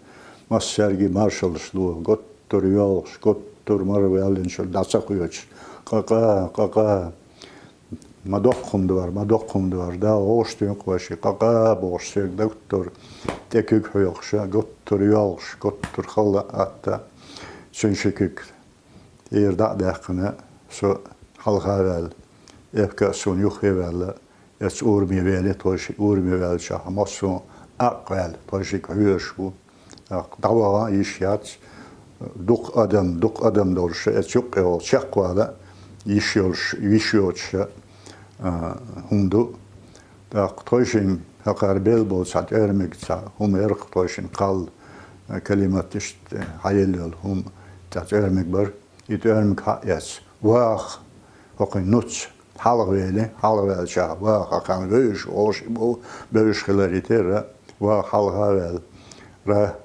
Массаьрга маршаллаш ло, гуттар йоьлхуш, гуттар мара ваьллинчуьра дӀа ца кхоьчуш. Къа-къа, къа-къа. Ма доккха хӀума ду хӀара, ма доккха хӀума ду хӀара, Дала вовшахтуьйсу вай ши, къа-къа бохуш соьга дагуттар, тӀе куьг хьоькхуш, гуттар йоьлхуш, гуттар халла атта. Цуьнан ши куьг тӀера дӀа а даьккхина, со хьалха а ваьлла, эпка а суна юххе а ваьлла, эцца ураме вели, тхойшиъ ураме ваьллачахь, массо а Ӏакъ ваьлла, тхойшига хьоьжуш ву. ТӀаккха дӀаваха йиш яц, дукха адам, дукха адам долуш, эцца юккъе волу чекхвала йиш йолуш, йиш йоцуш, а, хӀума ду. ТӀаккха тхойшинна хӀокхара белла болу цхьа тӀоьрмиг, цхьа хӀума яра-кх тхойшинна кхалла, а, Калимат иштта хьаелла йолу хӀума цхьа тӀоьрмиг бара. И тӀоьрмиг хьаэцна, ваха, хӀокхуьнан нуц хьалхавели, хьалхаваьллачахь ваха, хьан вевзаш волуш, и бу-, бевзаш хилар и терра, ваха хьалха а ваьлла. Ра,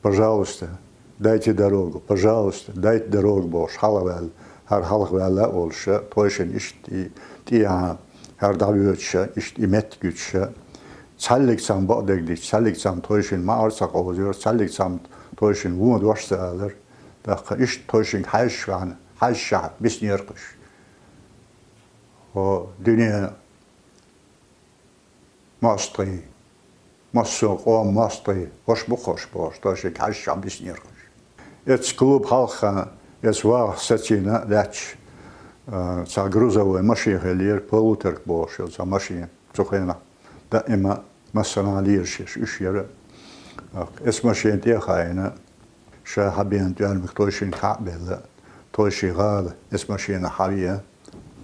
пожалуйста, дайте дорогу, пожалуйста, дайте дорогу бохуш, хьалхаваьлла, хӀара хьалхаваьлла а волуш, тхойшинна иштта и тӀехьа, хӀара дӀавоьдуш, иштта и меттиг юьтуш. Цхьаьллиг цхьамма бакъдерг дича, цхьаьллиг цхьамма тхойшинна маӀар ца къовзайора, цхьаьллиг цхьамма тхойшинна вон дош ца алара. ТӀаккха иштта тхойшинга хьаьжча вахана, хьаьжчахь биснера-кх уьш. Хьо дуьненан мостагӀий, массо а къоман мостагӀий, хӀорш бу-кх хӀорш бохуш, тхойшинга хьаьжчахь биснера-кх уьш. Эцца клуб хьалха, эцца ваха сацийна лаьтташ, а, цхьа грузовой машен хиллера, полуторка бохуш йолу цхьа машен цу хенахь. Даима массанхьа лелаш ерш уьш яра. Эс машен тӀе а хаийна, ша хьабеана тӀоьрмиг тхойшинга хьа а белла, тхойши гӀала эс машенахь хьавеа.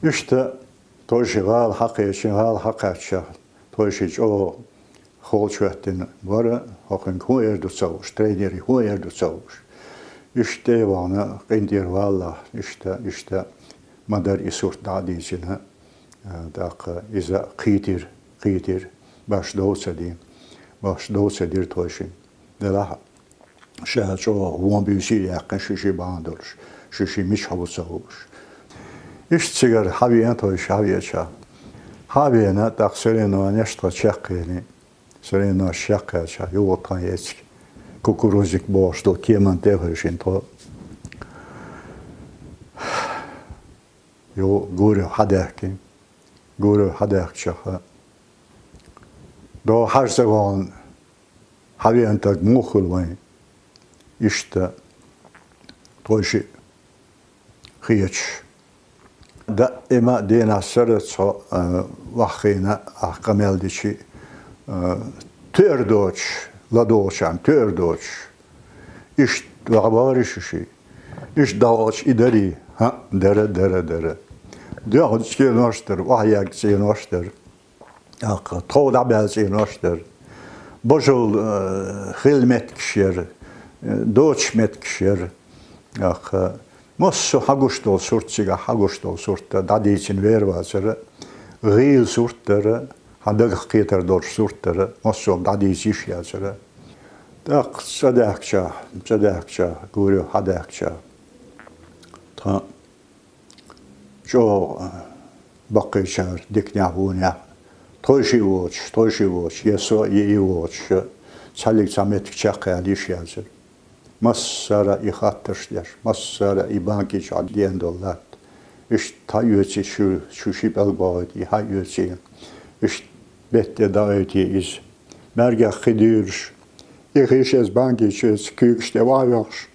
Иштта тхойши гӀала хьакхечи, гӀала хьакхаьчча, тхойши чӀогӀа холчу хӀоьттина вара, хӀокхуьнга хӀун эр ду ца хууш, тренери хӀун эр ду ца хууш. Иштта тӀе а вахана, къинтӀера валлахь, иштта, иштта ма-дарра и сурт дӀа а дийцина. А, тӀаккха иза кхийтира, кхийтира, баш дов ца дина, баш дов ца дира тхойшинна. Делахь а ша чӀогӀа вон буьйса а яьккхина, шу ши бахьана долуш, шу ши мичахь ву ца хууш. Иштта цигара хьавеана тхойши, хьавеача, хьавеана, тӀаккха соревнованеш тхан чекхъели, соревнованеш чекхъяьлча, юха тхан эциг, Кукурузник бохуш долу кеманна тӀе а хевшина тхо. Юха Гуров хьадаьхкина. Гуров хьадаьхкичахьа, догӀу хьажа ца вахана хьавеана стаг муха хуьлу вайн? Иштта тхойшиъ хеташ. Даима денахь сара цхьа, а, ваххийна, ахь къамел дичи, а, тоьар доцуш, ладогӀучарна тоьар доцуш. Иштта ваха бахарий шу ши? Иштта дӀавахча и дарий? ХӀаъ, дара, дара, дара. ДоьгӀна цӀенош дара, охьаегна цӀенош дара. ТӀаккха тхов дӀабаьлла цӀенош дара. Божал, э, хилла меттигаш яра, э, доцуш меттигаш яра. ТӀаккха массо а хьагуш долу сурт, цигахь хьагуш долу сурт дӀадийцина вер вацара, гӀийла сурт дара, хьан дагах кхетар долуш сурт дара, массо а дӀадийца йиш яцара. ТӀаккха цӀа даьхкича, цӀа даьхкича, Гуров хьадаьхкича, тхан чӀогӀа баккхийчара диканехь, вонехь, тхойшиъ воцуш, тхойшиъ воцуш, я со, я и воцуш, цхьаьллиг цхьа меттиг чекхъяла йиш яцара. Массара а и хаттарш деш, массара а и банки чохь деана долу латта. Иштта хьаоьций шу, шу ши пӀелг бохуьйту, и хьаоьций. Иштта бетта тӀе дӀаоьций иза. БӀаьргех кхин дуьйлуш, и хиш эца банки чуьца куьйгаш тӀе охьайохуш.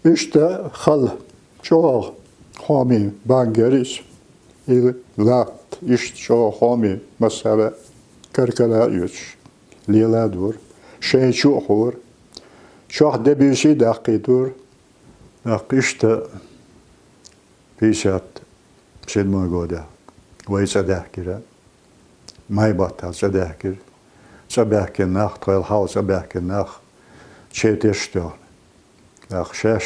Иштта хала чӀогӀа хьоме бангерис, и латта иштта чӀогӀа хьоме массара каркала а оьцуш, лела а дора, шайн чу а хьора, чохь де буьйсий даккхий дора. ТӀаккха иштта пятьдесят седьмой годехь вай цӀа даьхкира. Май баттахь цӀа даьхкира. ЦӀа баьхкина нах, тхойла хьалха цӀа баьхкина нах, чей теш а тоьхна. ТӀаккха шаьш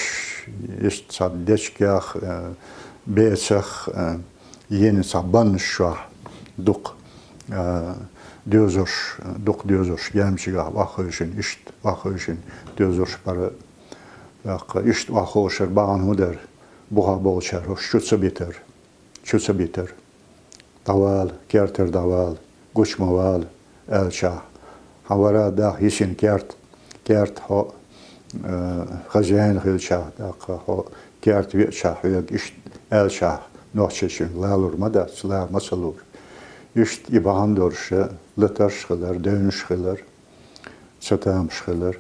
иштта цхьа дечигах, э, бецах, э, ена цхьа баннаш шоахь дукха, э, доьзалш, дукха доьзалш гаьнчигахь охьахевшина, иштта охьахевшина доьзалш бара. ТӀаккха иштта охьаховшар бахьана хӀун дара, бухахь болчара хӀорш чу ца битар, чу ца битар. ДӀавала, кертара дӀавала, гуча ма вала, аьлчахь. Хьан вара даха йисина керт, керта хьо, э, хозяин хилчахь, тӀаккха хьо керта веачахь хьоьга иштта аьлчахь, нохчийчуьнга лалур ма дац, лара ма ца луур. Иштта и бахьана долуш, латарш хилар, девнаш хилар, цатамаш хилар.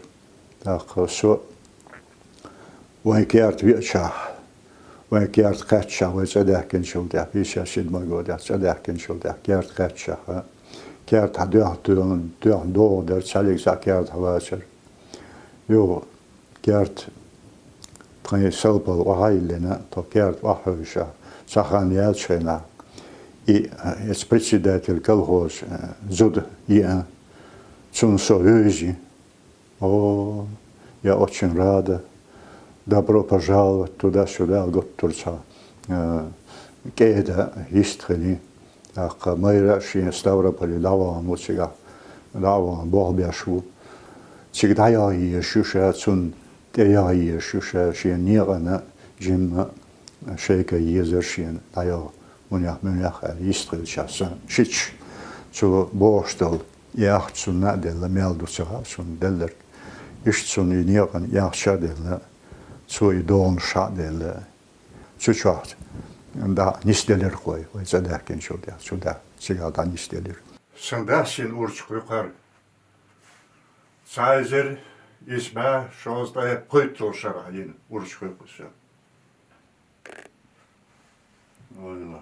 ТӀаккха со вайн керта веачахь, вайн керта кхаьччахь, вай цӀа даьхкинчул тӀаьхьа, пятьдесят седьмой годехь цӀа даьхкинчул тӀаьхьа керта кхаьччахь, керта хьан доьхна тоьхна, тоьхна догӀу дара, цхьаллиг цхьа керта хьавацара. Юха керта тхайн салпал охьа а йиллина, тхо керта охьахевшахь, цхьа хан яьлча хенахь, и, эца председатель колхоза, э, зуда еана, цунна со вевзина. О, я очень рада. Добро пожаловать туда-сюда, гуттар цхьа, э, кӀеда йистхили. ТӀаккха майра шен Ставрополе дӀавахана ву цигахь, дӀавахана болх беш ву. Цига дӀайогӀа езаш ю ша, цунна тӀейогӀа езаш ю ша, шен некъана жимма шайка езар шена дӀайогӀа, мунех, мунех аьлла, йистхилча сан шича, цо бохуш долу, и ахча цунна а делла, мел ду ца хаьа цунна делларг. Иштта цунна и некъана и ахча а делла, цо и догӀанаш а делла. Цу чохь дӀа нисделира вай, вай цӀа даьхкинчул тӀаьхьа, цу да, цигахь дӀа нисделира. Сан дас йина урча кхуьйкхара. Цхьа эзар исс бӀе шовзткъе пхуьйтталгӀа шарахь йина урча кхуьйкху сан. Ой, ва.